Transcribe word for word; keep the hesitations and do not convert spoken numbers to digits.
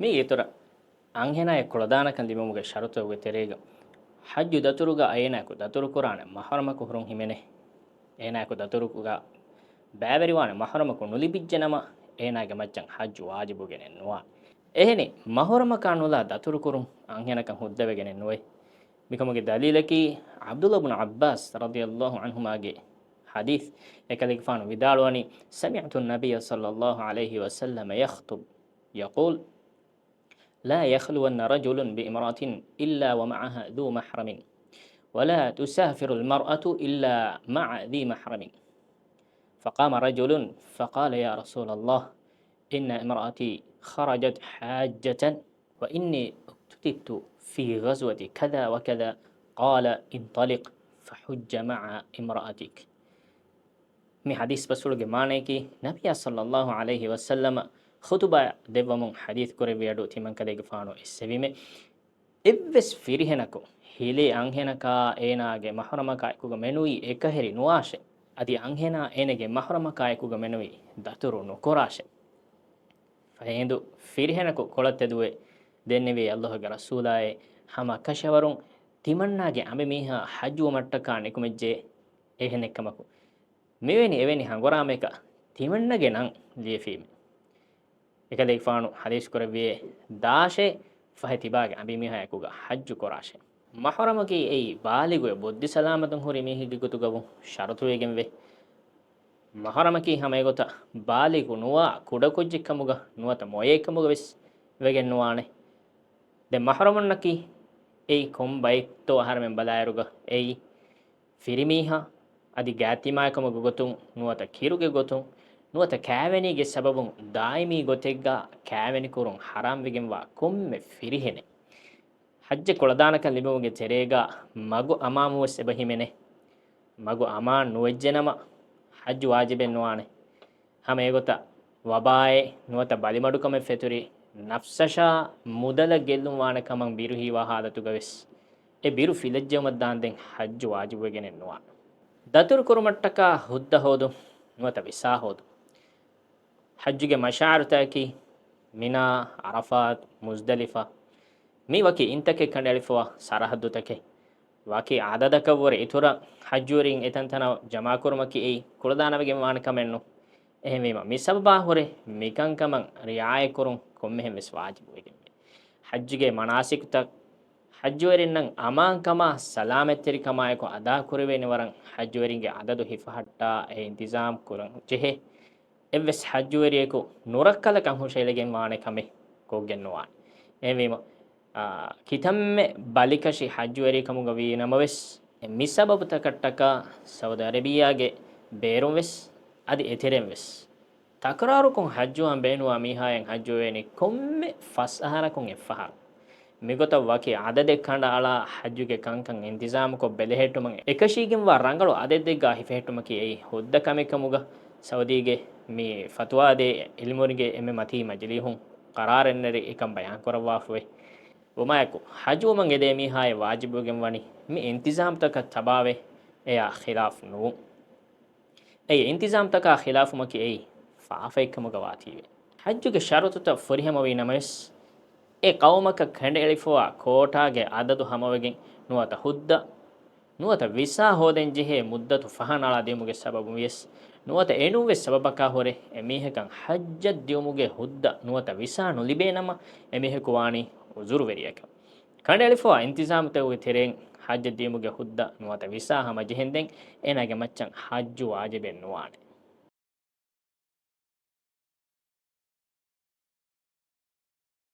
މީގެ އިތުރަށް އަންހެނާއަށް ކުޅަދާނަކަން ލިބުމުގެ ޝަރުތުތަކުގެ ތެރޭގަ ޙައްޖު ދަތުރުގަ އޭނާއަކު ދަތުރުކުރާނެ މަޙްރަމަކު ހުރުން ހިމެނޭ. އޭނާއަކު ދަތުރުގަ ބައިވެރިވާނެ މަޙްރަމަކު ނުލިބިއްޖެނަމަ، އޭނާގެ މައްޗަށް ޙައްޖު ވާޖިބުވެގެނެއް ނުވާނެ. އެހެނީ، މަޙްރަމަކާ ނުލާ ދަތުރުކުރުން އަންހެނަކަށް ހުއްދަވެގެނެއް ނުވޭ. މިކަމުގެ ދަލީލަކީ، ޢަބްދުﷲ ބުނު ޢައްބާސް ރަޟިޔަﷲ ޢަންހުމާގެ ޙަދީޘް. އެކަލޭގެފާނު ވިދާޅުވަނީ، سمعت النبي صلى الله عليه وسلم يخطب يقول، لا يخلون رجل بامرأة إلا ومعها ذو محرم، ولا تسافر المرأة إلا مع ذي محرم. فقام رجل فقال، يا رسول الله، إن امرأتي خرجت حاجة، وإني اكتتبت في غزوة كذا وكذا. قال، انطلق فحج مع امرأتك. މި ޙަދީޘް ބަސްފުޅުގެ މާނަޔަކީ، ނަބިއްޔާ ޞައްލައްލާހު ޢަލައިހި ވަސައްލަމަ ޚުޠުބާ ދެއްވަމުން ޙަދީޘް ކުރެއްވި އަޑު ތިމަންކަލޭގެފާނު އެއްސެވީމެ، އެއްވެސް ފިރިހެނަކު ހިލޭ އަންހެނަކާ އޭނާގެ މަޙްރަމަކާ އެކުގަ މެނުވީ އެކަހެރި ނުވާށޭ. އަދި އަންހެނާ އޭނަގެ މަޙްރަމަކާ އެކުގަ މެނުވީ ދަތުރު ނުކުރާށޭ. ފަހެ ހިނދު ފިރިހެނަކު ކޮޅަށް ތެދުވެ ދެންނެވީ، ﷲ ގެ ރަސޫލާއޭ، ހަމަ ކަށަވަރުން ތިމަންނާގެ އަނބިމީހާ ޙައްޖުވުމަށްޓަކާ ނިކުމެއްޖެ. އެހެނެއްކަމަކު، މިވެނި އެވެނި ހަނގުރާމަޔަކަށް ތިމަންނަގެ ނަން ލިޔެފީމެ. އެކަލޭގެފާނު ޙަދީޘް ކުރެއްވިއޭ، ދާށޭ، ފަހެ ތިބާގެ އަނބިމީހާ އެކުގަ ޙައްޖު ކުރާށޭ. މަޙްރަމަކީ އެއީ ބާލިޣުވެ ބުއްދި ސަލާމަތުން ހުރި މީހެއްގެ ގޮތުގަވު ޝަރުތުވެގެންވޭ. މަޙްރަމަކީ ހަމަ އެގޮތަށް ބާލިޣު ނުވާ ކުޑަކުއްޖެއްކަމުގަ ނުވަތަ މޮޔައެއްކަމުގަ ވެސް ވެގެން ނުވާނެ. ދެން މަޙްރަމުންނަކީ އެއީ ކޮން ބައެއްތޯ އަހަރެމެން ބަލާއިރުގަ އެއީ ފިރިމީހާ އަދި ގާތްތިމާއެއްކަމުގެ ގޮތުން ނުވަތަ ކިރުގެ ގޮތުން ނުވަތަ ކާވެނީގެ ސަބަބުން ދާއިމީ ގޮތެއްގަ ކާވެނިކުރުން ޙަރާމްވެގެންވާ ކޮންމެ ފިރިހެނެއް. ޙައްޖެއް ކުޅަދާނަކަން ލިބުމުގެ ތެރޭގަ މަގު އަމާންވުންވެސް އެބަ ހިމެނޭ. މަގު އަމާން ނުވެއްޖެނަމަ، ޙައްޖު ވާޖިބެއް ނުވާނެ. ހަމަ އެގޮތަށް ވަބާއެއް ނުވަތަ ބަލިމަޑުކަމެއް ފެތުރި ނަފްސަށާ މުދަލަށް ގެއްލުން ވާނެ ކަމަށް ބިރު ހީވާ ޙާލަތުގަ ވެސް، އެ ބިރު ފިލައްޖެއުމަށް ދާންދެން ޙައްޖު ވާޖިބުވެގެނެއް ނުވާނެ. ދަތުރު ކުރުމަށްޓަކާ ހުއްދަ ހޯދުން ނުވަތަ ވިސާ ހޯދުން. ޙައްޖުގެ މަޝާޢިރުތަކަކީ މިނާ، ޢަރަފާތު، މުޒްދަލިފާ، މީ ވަކި އިންތަކެއް ކަނޑައެޅިފަވާ ސަރަޙައްދުތަކެއް. ވަކި ޢަދަދަކަށްވުރެ އިތުރަށް ޙައްޖުވެރިން އެތަންތަނަށް ޖަމާކުރުމަކީ އެއީ ކުޅަދާނަވެގެން ވާނެ ކަމެއްނު. އެހެންވީމަ، މި ސަބަބާ ހުރެ މިކަންކަމަށް ރިޢާޔަތްކުރުން ކޮންމެހެން ވެސް ވާޖިބުވެގެންވޭ. ޙައްޖުގެ މަނާސިކުތައް ޙައްޖުވެރިންނަށް އަމާންކަމާ ސަލާމަތްތެރިކަމާއެކު އަދާކުރެވޭނެ ވަރަށް ޙައްޖުވެރިންގެ ޢަދަދު ހިފަހައްޓާ އެ އިންތިޒާމް ކުރަން ޖެހޭ. އެއްވެސް ޙައްޖުވެރިޔަކު ނުރައްކަލަކަށް ހުށައެޅިގެން ވާނެ ކަމެއް ކޮށްގެން ނުވާނެ. އެހެންވީމަ، އާ، ކިތަންމެ ބަލިކަށި ޙައްޖުވެރިކަމުގަ ވީ ނަމަވެސް، އެ މި ސަބަބުތަކަށްޓަކާ ސައުދި އަރަބިއްޔާގެ ބޭރުން ވެސް އަދި އެތެރެން ވެސް ތަކުރާރުކޮށް ޙައްޖުވާން ބޭނުންވާ މީހާއަށް ޙައްޖުވެވޭނީ ކޮންމެ ފަސް އަހަރަކުން އެއްފަހަރު. މިގޮތަށް ވަކި ޢަދަދެއް ކަނޑައަޅާ ޙައްޖުގެ ކަންކަން އިންތިޒާމުކޮށް ބެލެހެއްޓުމަށް އެކަށީގެންވާ ރަނގަޅު ޢަދަދެއްގަ ހިފެހެއްޓުމަކީ އެއީ ހުއްދަ ކަމެއް ކަމުގަ ސައުދީގެ މި ފަތުވާދޭ ޢިލްމުވެރިންގެ އެންމެ މަތީ މަޖިލީހުން ޤަރާރެއްނެރެ އެކަން ބަޔާންކުރައްވާފަވޭ. ވުމާއެކު، ޙައްޖުވުމަށް އެދޭ މީހާއަށް ވާޖިބުވެގެންވަނީ މި އިންތިޒާމްތަކަށް ތަބާވެ އެޔާ ޚިލާފް ނުވުން. އެ އިންތިޒާމްތަކާ ޚިލާފުމަކީ އެއީ ފާފައެއްކަމުގަ ވާތީވެ. ޙައްޖުގެ ޝަރުތުތައް ފުރިހަމަވީ ނަމަވެސް، އެ ޤައުމަކަށް ކަނޑައެޅިފަވާ ކޯޓާގެ ޢަދަދު ހަމަވެގެން ނުވަތަ ހުއްދަ ނުވަތަ ވިސާ ހޯދެން ޖެހޭ މުއްދަތު ފަހަނައަޅާ ދިޔުމުގެ ސަބަބުން ވިޔަސް، ނުވަތަ އެނޫންވެސް ސަބަބަކާ ހުރެ އެމީހަކަށް ޙައްޖަށް ދިޔުމުގެ ހުއްދަ ނުވަތަ ވިސާ ނުލިބޭ ނަމަ، އެމީހަކު ވާނީ ޢުޛުރުވެރިޔަކަށް. ކަނޑައެޅިފަވާ އިންތިޒާމުތަކުގެ ތެރެއިން ޙައްޖަށް ދިޔުމުގެ ހުއްދަ ނުވަތަ ވިސާ ހަމަޖެހެންދެން އޭނާގެ މައްޗަށް ޙައްޖު ވާޖިބެއް ނުވާނެ.